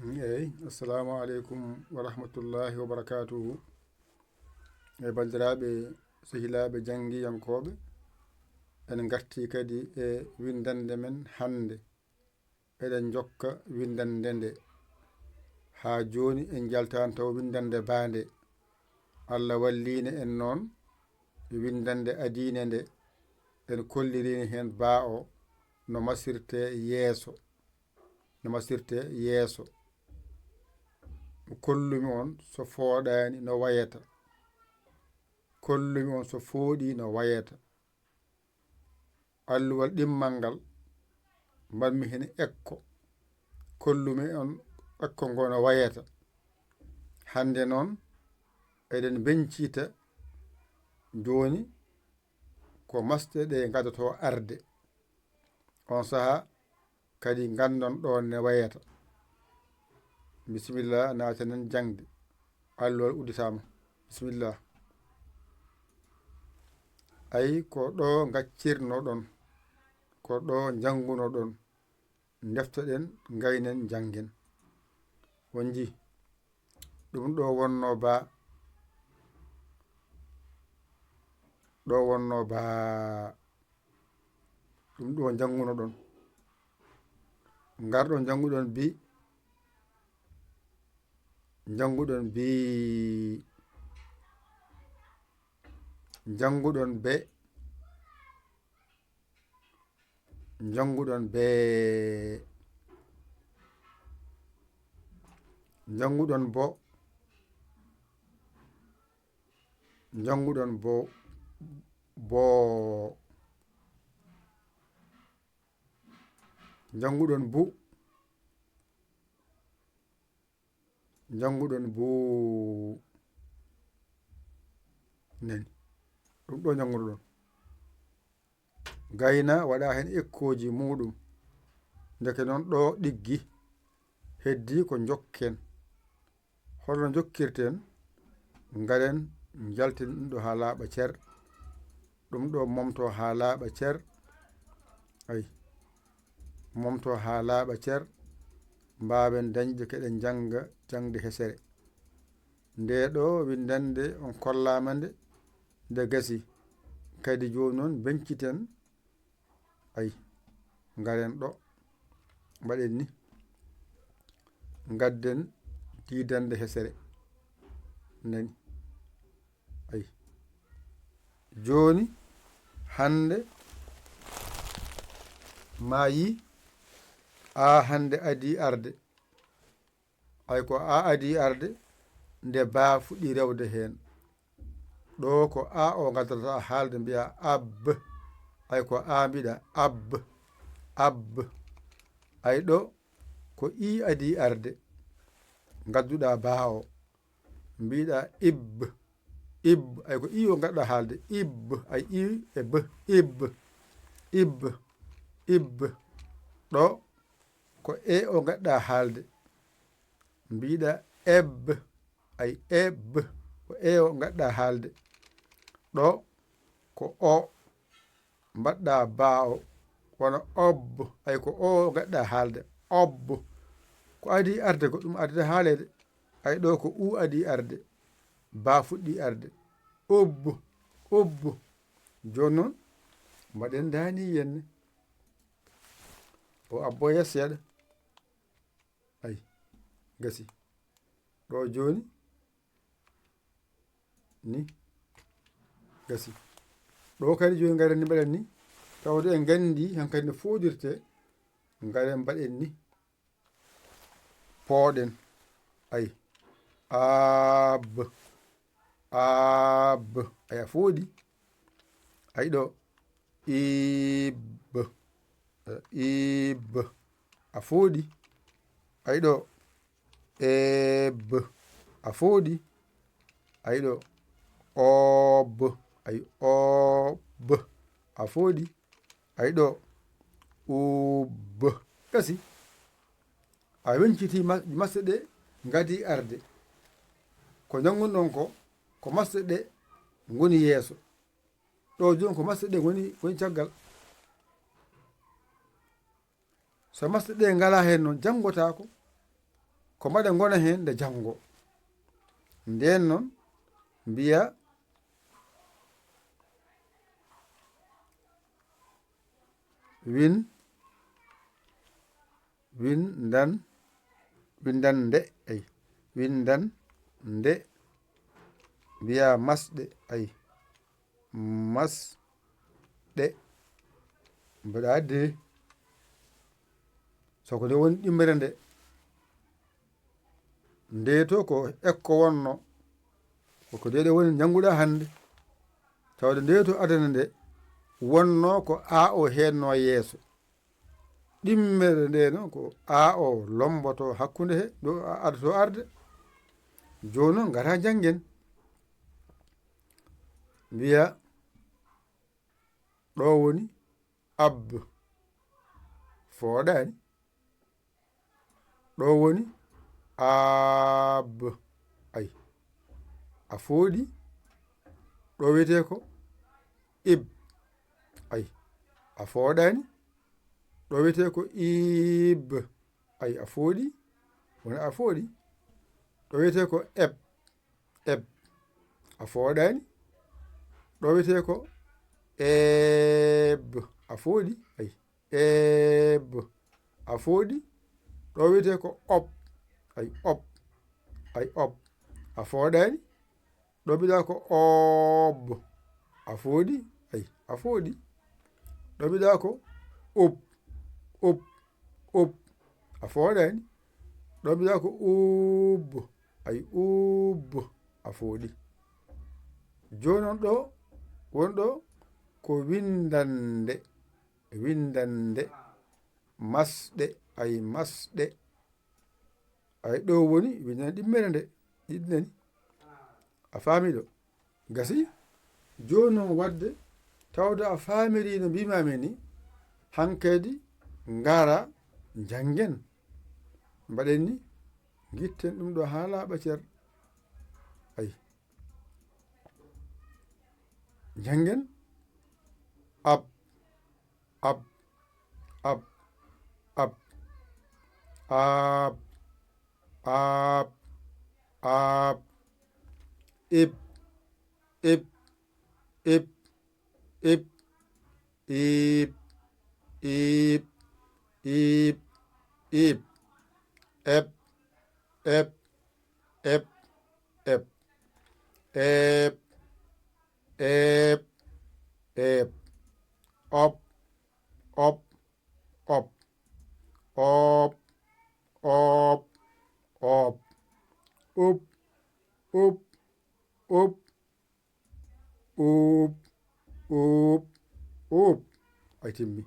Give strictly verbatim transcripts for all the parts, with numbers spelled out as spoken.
Eyi, assalamu aleykum wa rahmatullahi wa barakatuhu. E banndiraaɓe, sehilaaɓe janngiyankooɓe, en ngartii kadi e winndannde men hannde. Eɗen njokka winndannde nde. Haa jooni en njaltaani taw winndannde baa nde. Allah walliino en noon, winndannde adiinde nde, en kolliriino heen baa o no masirtee yeeso. No masirtee yeeso. Kollumi on so fooɗaani no wayata. Kollumi on so fooɗii no wayata. Alluwal ɗimmal ngal, mbaɗmi heen ekko. Kollumi on ekko ngo no wayata. Hannde noon, eɗen mbeñcita jooni ko masɗe ɗe ngadotoo arde. On sahaa kadi nganndon ɗo ne wayata. Bisimilla, naatanen jaŋde. Alluwal udditaama. Bisimilla. Ay, ko ɗo ngaccirnoɗon, ko ɗo njanngunoɗon. Ndeftoɗen, ngaynen, njanngen. On njii, ɗum ɗo wonno baa, ɗo wonno baa, ɗum ɗo njanngunoɗon. Ngarɗon njannguɗon bi, njannguɗon bi, njannguɗon be, njannguɗon bee, njannguɗon bo, njannguɗon bo, boo, njannguɗon bu, njannguɗon buu. Nani, ɗum ɗo njanngunoɗon. Gayna waɗa heen ekkooji muuɗum. Ndeke noon ɗo ɗiggi, heddii ko njokken. Holno njokkirten? Ngaren njalten ɗum ɗo haa laaɓa cer. Ɗum ɗo momto haa laaɓa cer. Ay, momto haa laaɓa cer. Mbaawen dañde keɗen njannga jaŋde hesere. Nde ɗo winndannde on kollaama nde, nde gasi. Kadi jooni noon mbeñciten. Ay, ngaren ɗo. Mbaɗen ni. Ngadden diidannde hesere. Nani? Ay. Jooni, hannde, maa yii, a hannde adii arde. Ay ko a adii arde, nde baa fuɗɗi rewde heen. Ɗo ko a o ngaddata haalde, mbiya ab. Ay ko a mbiɗa ab, ab. Ay ɗo ko i adii arde, ngadduɗa baa o, mbiɗa ib, ib. Ay ko i o ngaɗɗa haalde, ib. Ay i e b, ib, ib, ib. Ɗo ko e o ngaɗɗa haalde, mbiɗa eb. Ay eb, ko e o ngaɗɗa haalde. Ɗo ko o mbaɗɗa baa o, wona ob. Ay ko o ngaɗɗa haalde, ob. Ko adii arde ko ɗum addata haaleede. Ay ɗo ko u adii arde, baa fuɗɗii arde. Ob, ob. Jooni noon, mbaɗen ndaani yenne. O abboya seeɗa. Ay, gasi. Ɗo jooni, ni, gasi. Ɗo kadi jooni ngaren ni mbaɗen ni, tawde en nganndi hankadi no fooɗirte, ngaren mbaɗen ni. Pooɗen. Ay, ab, ab. Ay a fooɗi. Ay ɗo, ib, ib. A fooɗi. Ay ɗo, eb. A fooɗi. Ay ɗo, ob. Ay ob. A fooɗi. Ay ɗo, ub. Gasi. A weñcitii ma-, masɗe ɗe ngadii arde. Ko njanngunɗon ko, ko masɗe ɗe ngoni yeeso. Ɗo jooni ko masɗe ɗe ngoni, ngoni caggal. So masɗe ɗe ngalaa heen noon, janngotaako. ko mbaɗa ngona heen nde janngo. Ndeen noon mbiya win, windan, windan nde, ay, windan nde, mbiya masɗe, ay, masɗe, mbaɗa de. So ko nde woni ɗimmere nde. Ndeeto ko ekko wonno, ko ko ndeɗo woni njannguɗa hannde. Tawde ndeeto adana nde wonno ko a o heenno yeeso. Ɗimmere nde noon ko a o lomboto hakkunde he, ɗo a adato arde. Jooni noon ngara njanngen. Mbiya ɗo woni ab. Fooɗaani. Ɗo woni ab. Ay. A fooɗi. Ɗo wiyetee ko ib. Ay. A fooɗaani. Ɗo wiyetee ko ib. Ay, a fooɗi. Wona a fooɗi. Ɗo wiyetee ko eb. Eb. A fooɗaani. Ɗo wiyetee ko eb. A fooɗi. Ay. Eb. A fooɗi. Ɗo wiyetee ko op. Ay, op. Ay, op. A fooɗaani. Ɗo mbiɗa ko ob. A fooɗi. Ay, a fooɗi. Ɗo mbiɗa ko up. Up. Up. A fooɗaani. Ɗo mbiɗa ko ub. Ay, ub. A fooɗi. Jooni noon ɗo, won ɗo ko winndannde. Winndannde. Masɗe. Ay, masɗe. Ay, ɗo woni winndannde ɗimmere nde. Yiɗi nani? A faami ɗo? Gasi? Jooni noon waɗde, tawde a faamirii no mbiimaami ni, hankadi ngara njanngen. Mbaɗen ni, ngitten ɗum ɗo haa laaɓa cer. Ay. Njanngen. Ab. Ab. Ab. Ab. Ab. Ab. Ab. Ib. Ib. Ib. Ib. Iib. Iib. Iib. Iib. Eb. Eb. Eb. Eb. Eeb. Eeb. Eeb. Ob. Ob. Op. Oop. Oop. Oop. Up. Up. Up. Up. Up. Up. Ay, timmi.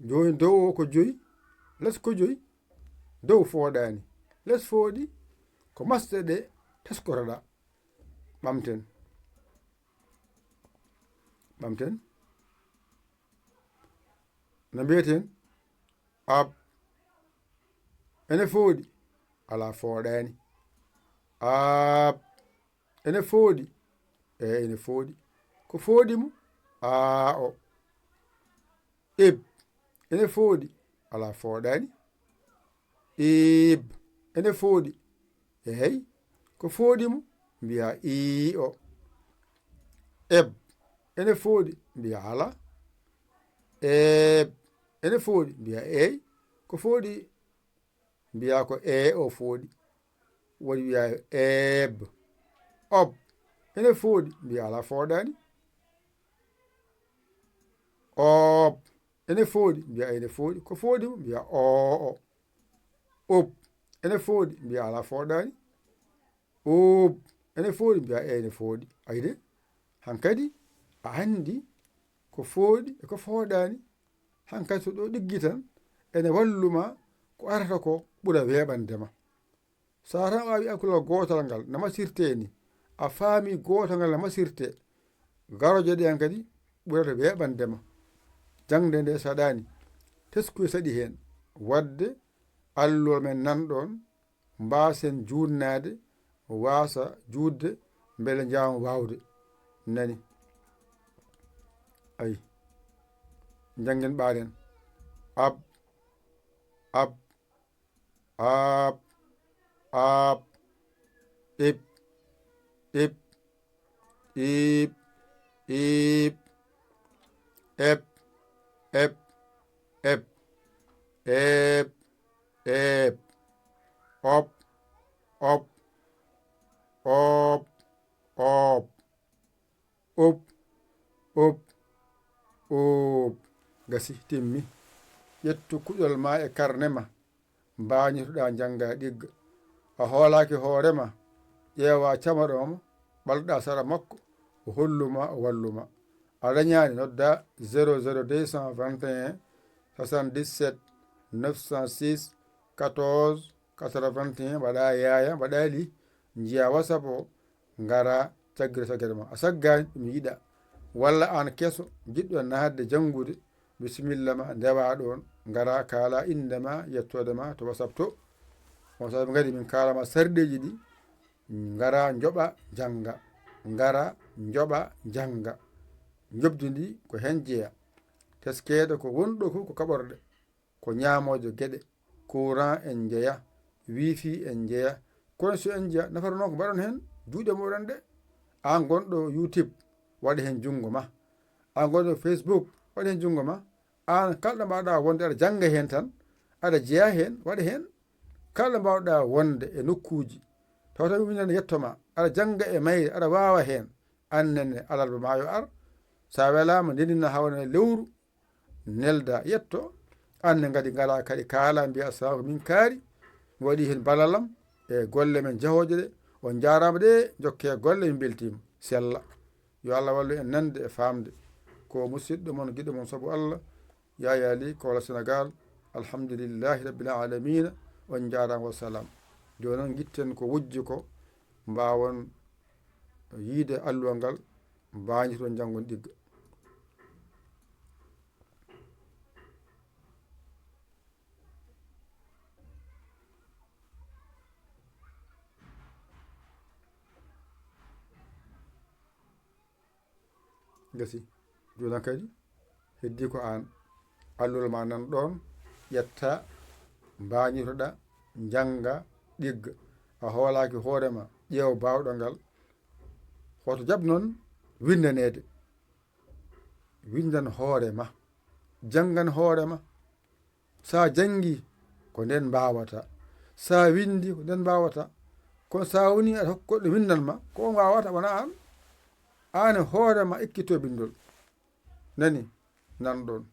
Jooni dow o ko joyi, les ko joyi. Dow fooɗaani, les fooɗi. Ko masɗe ɗe teskotoɗaa. Ɓamten. Ɓamten. No mbiyeten? Ab. Ene fooɗi. Alaa, fooɗaani. Ab. Ene fooɗi. Eey, ene fooɗi. Ko fooɗi mo? Aa, o. Ib. Ene fooɗi. Alaa, fooɗaani. Iib. Ene fooɗi. Eey. Ko fooɗi mo? Mbiyaa ii o. Eb. Ene fooɗi? Mbiyaa alaa. Eeb. Ene fooɗi? Mbiyaa eey. Ko fooɗi? Mbiyaa ko ee o fooɗi. Waɗi wiyaa eeb. Ob. Ene fooɗi? Mbiyaa alaa, fooɗaani. Ob. Ene fooɗi? Mbiyaa ene fooɗi. Ko fooɗi mo? Mbiyaa oo o. Ub. Ene fooɗi? Mbiyaa alaa, fooɗaani. Ub. Ene fooɗi? Mbiyaa eey, ene fooɗi. Ayde, hankadi a anndi ko fooɗi e ko fooɗaani. Hankadi so ɗo ɗiggi tan, ene wallu ma ko arata ko ɓura weeɓande ma. So a tan waawi alkulal gootal ngal no masirtee ni, a faami gootal ngal no masirtee, garooje ɗe hankadi ɓurata weeɓande ma. Jaŋde nde saɗaani, teskuya saɗi heen. Waɗde alluwal men nan ɗoon, mbaasen juutnaade, waasa juutde, mbele njaawan waawde. Nani? Ay. Njanngen ɓaaɗen. Ab, ab, ab, Aap. Ip. Ip. Iip. Iip. Ep. Ep. Ep. Eep. Eep. Op. Op. Oop. Oop. Op. Op. Op. Gasi, timmi. Ƴettu kuɗol ma e karne ma. Mbañotoɗaa, njanngaa, ɗigga. A hoolaaki hoore ma, ƴeewaa camaɗo ma, ɓalɗaa sara makko, o hollu ma, o wallu ma. A dañaani, noddaa zéro zéro deux cent vingt et un soixante-dix-sept neuf cent six quatorze quatre-vingt-un, mbaɗaa yaaya, mbaɗaa li, njiyaa WhatsApp o, ngara caggira saggere ma. A saggaani, ɗum yiɗaa. Walla aan keso, jiɗɗo naatde janngude, bisimilla ma, ndewaa ɗoon, ngara kaala innde ma, yettoode ma to WhatsApp to. On saabi ngari min kaala ma sarɗeeji ɗi, ngara njoɓa njannga, ngara njoɓa njannga. Njoɓdi ndi ko heen jeyaa. Teskeede ko wonɗo fof ko kaɓorɗe, ko ñaamooje geɗe, courant en njeya, wifi en njeya. Kono so en njeya, nafata noon ko mbaɗon heen juuɗe mooɗon ɗe. Aan gonɗo YouTube, waɗa heen junngo ma. Aan gonɗo Facebook, waɗa heen junngo ma. Aan kala ɗo mbaawɗaa wonde aɗa jannga heen tan, aɗa jeyaa heen, waɗa heen. Kala ɗo mbaawɗaa wonde e nokkuuji, tawa tan winndere ne yetto ma, aɗa jannga e mayre, aɗa waawa heen, aan nene alarba ma yo ar. So a welaama, ndendina haa wona lewru, nelda, yetto. Aan ne ngadi ngalaa kadi kaala, mbiya, "Assalamu, min kaari, mi waɗi heen balalam e golle men jahooje ɗe. On njaaraama de, njokkee golle, min mbeltiima." Sella. Yo Allah wallu en nande e faamde. Ko musidɗo mon, giɗo mon, sabu Allah, Yaya Ly, Koola Senegaal. Alhamdulillahi Rabbil Aalamiina. On njaaraama, wa salaam. Jooni noon, ngitten ko wujji ko, mbaawon yiide alluwal ngal, mbañoton, njanngon, ɗigga. Gasi. Jooni kadi, heddii ko aan. Alluwal ma nan ɗoon, ƴetta, mbañotoɗa, njannga, ɗigga. A hoolaaki hoore ma, ƴeew baawɗo ngal. Hoto jaɓ noon winndaneede. Winndan hoore ma, janngan hoore ma. So a janngii, ko ndeen mbaawata. So a winndi, ko ndeen mbaawata. Kono so a woni aɗa hokka goɗɗo winndan ma, ko o waawata, wona aan. Aan e hoore ma, ekkito binndol. Nani? Nan ɗoon.